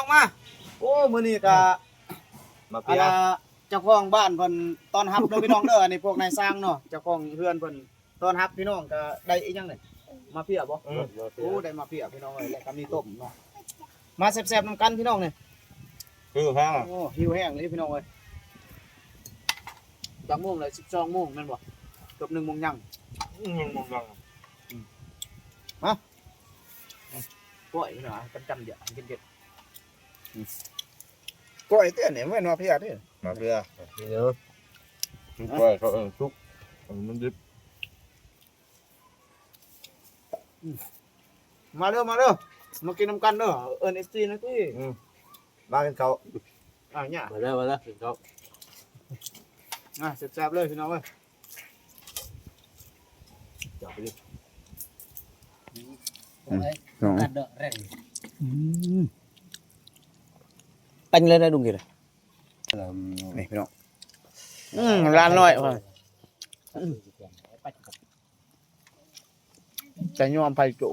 ອອກມາ. ໂອ້ ມື້ນີ້ກະ ມາເຟຍ ອັນນ່າ ເຈົ້າຂອງບ້ານເພິ່ນຕ້ອນຮັບເດີພີ່ນ້ອງເດີ. ອັນນີ້ພວກນາຍຊ່າງເນາະ ເຈົ້າຂອງເຮືອນເພິ່ນຕ້ອນຮັບພີ່ນ້ອງ. ກະໄດ້ອີ່ຫຍັງນີ້ ມາເຟຍບໍ່? ເອີ ມາເຟຍ. ໂອ້ ໄດ້ມາເຟຍພີ່ນ້ອງເອີຍ ແລ້ວກະມີຕົ້ມເນາະ. ມາແຊບໆນຳກັນພີ່ນ້ອງນີ້. ຫິວແຮງ ໂອ້ ຫິວແຮງເລີຍພີ່ນ້ອງເອີຍ. ຈັກໂມງແລ້ວ? ສິບສອງໂມງແມ່ນບໍ່? ເກືອບໜຶ່ງໂມງຍັງ ໜຶ່ງໂມງຍັງ. ອືມ ມາ ກ້ອຍພີ່ນ້ອງ ຈຳໆດຽວ ກິນເກັບ. ອືມ ກ້ອຍເດ້ນີ້ ແມ່ນມາເຟຍເດ້. ມາເຟຍ ເດີ ມັນກ້ອຍ ເຂົາເອີ້ນສຸກ ອັນນີ້ມັນດິບ. ອືມ ມາເດີ ມາເດີ ມາກິນນຳກັນເດີ. ເອີ້ນເອັຟຊີໜ່ອຍຕິ. ອືມ ມາກິນເຂົ້າ. ອ້າວ ຍາ ມາເດີ ມາເດີ ກິນເຂົ້າ. ອ່າ ແຊບໆເລີຍພີ່ນ້ອງເອີຍ. ຈັບໄປເລີຍ. ອືມ ກັດເດີແຮງ. ອືມ ປັນເລີຍນະ ດຸງກິນເລີຍ. ນີ້ພີ່ນ້ອງ ອືມ ຫຼານນ້ອຍ ອືມ ຈະຍອມໄປຈຸ.